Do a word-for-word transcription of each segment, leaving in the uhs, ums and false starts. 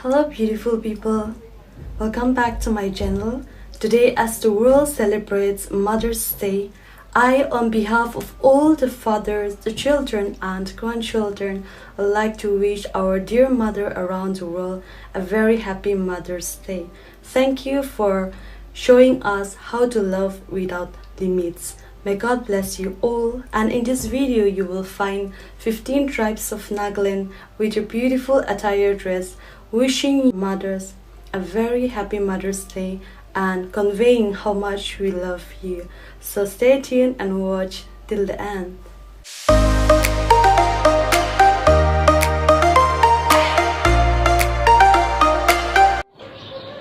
Hello, beautiful people. Welcome back to my channel. Today, as the world celebrates Mother's Day, I, on behalf of all the fathers, the children, and grandchildren, would like to wish our dear mother around the world a very happy Mother's Day. Thank you for showing us how to love without limits. May God bless you all. And in this video, you will find fifteen tribes of Nagaland with their beautiful attire dress, wishing mothers a very happy Mother's Day and conveying how much we love you. So stay tuned and watch till the end.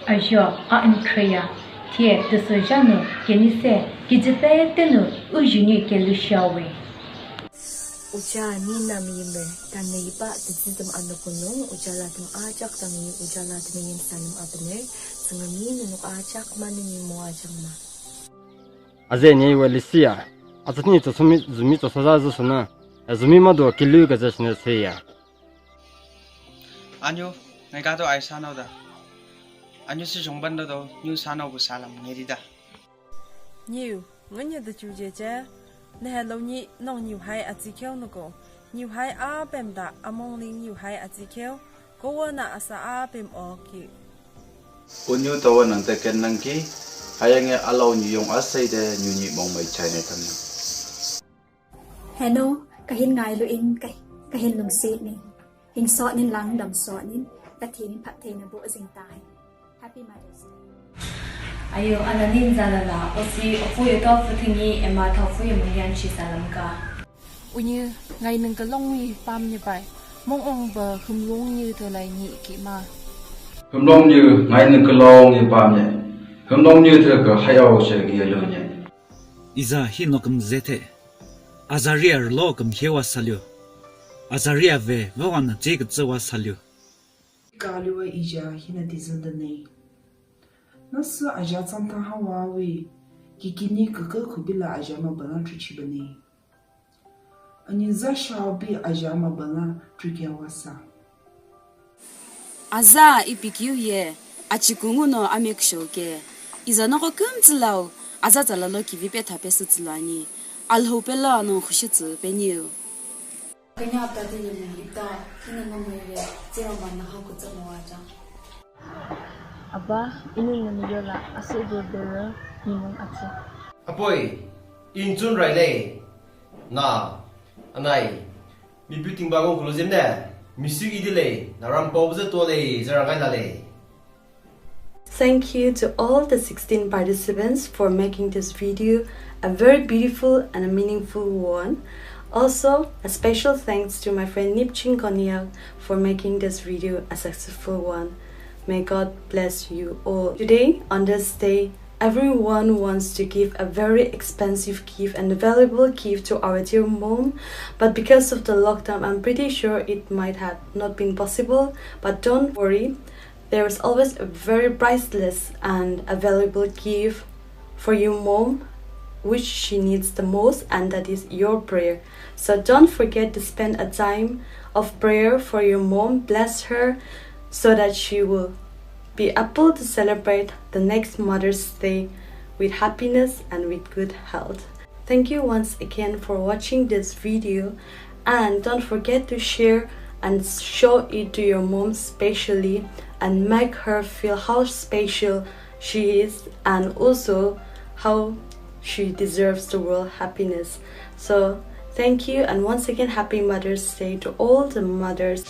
Ajo a nkhrüya, thiye tüsüjanu kenise kijipetenu ujuni kelushawe. Ucha ni nami yimre, tanne ipa tütsütüm anokunu, ucha latüm achak tangi, ucha latüm yin salim apner, tsüngami nunuk achak manungi mo achangma. Aze ni iwe lisiya, atsatni tsosomi zumi tsosaza zusuna, zumi mado kilu gaza shine seya. Anyu, ngai ka to ai sa nau da. Anyu si jong ban do do, nyu sa nau bu salam ngeri da. Nyu, ngunyu du chu je che. Ne hello ni nong nyu hai atsi kheu nuko. Nyu hai a pem da, among ling nyu hai atsi kheu. Ko wo na asa a pem o ki. Unyu tawa nang te ken nang ki, hayange alau nyu yong asai de nyu ni mong mai chai ne tam na. Heno, kahin ngai lu in, kah-, kahin lungsi ni. Hin so nin lang dam so nin, ka thi nin phat thei na bo zing tai. Happy Mother's Day. Ayo, ana nin zala la, osi ofu yo to futhingi ema thofu yo mayan chi salam ka. Unyu, ngai nung kalong wi pam ni pai. Mong ong ba humlong nyu to lai ni ki ma. Humlong nyu, ngai nung kalong wi pam ni. Humlong nyu to ka hayao she gi lo ni. Iza hi no kümzethe. Azaria rlo kümhewa salyu. Azaria ve vewana tse kütsüwa salyu. Kaliwa ija hina tizündanei. Nasü aja tsantha hawa wi, kikini kükü khubila aja mabala chuchibanei. Ani za shaobi aja mabala chukiawasa. Aza ipikiu ye, achikungu no amekshou ke, izanoko kümtsülau, aza talalo kivi petha pesütsülu ani, alhou pelo anong khushitsü peniu. Kanya apta tini mo ita, kina mama ye, tsira mana ha kutsa mo aja. Aba, ini nani yola, asu dodoro, nimung atsi. Apoi, inchun railei, na, anai, mi building ba gong kulo jemne, misik idilei, na ram pau buze tolei, zara ngai lalei. Thank you to all the sixteen participants for making this video a very beautiful and a meaningful one. Also, a special thanks to my friend Nipching Konyak for making this video a successful one. May God bless you all. Today, on this day, everyone wants to give a very expensive gift and a valuable gift to our dear mom, but because of the lockdown, I'm pretty sure it might have not been possible. But don't worry, there is always a very priceless and a valuable gift for your mom, which she needs the most, and that is your prayer. So don't forget to spend a time of prayer for your mom. Bless her so that she will be able to celebrate the next Mother's Day with happiness and with good health. Thank you once again for watching this video, and don't forget to share and show it to your mom specially, and make her feel how special she is and also how she deserves the world happiness. So thank you, and once again, happy Mother's Day to all the mothers.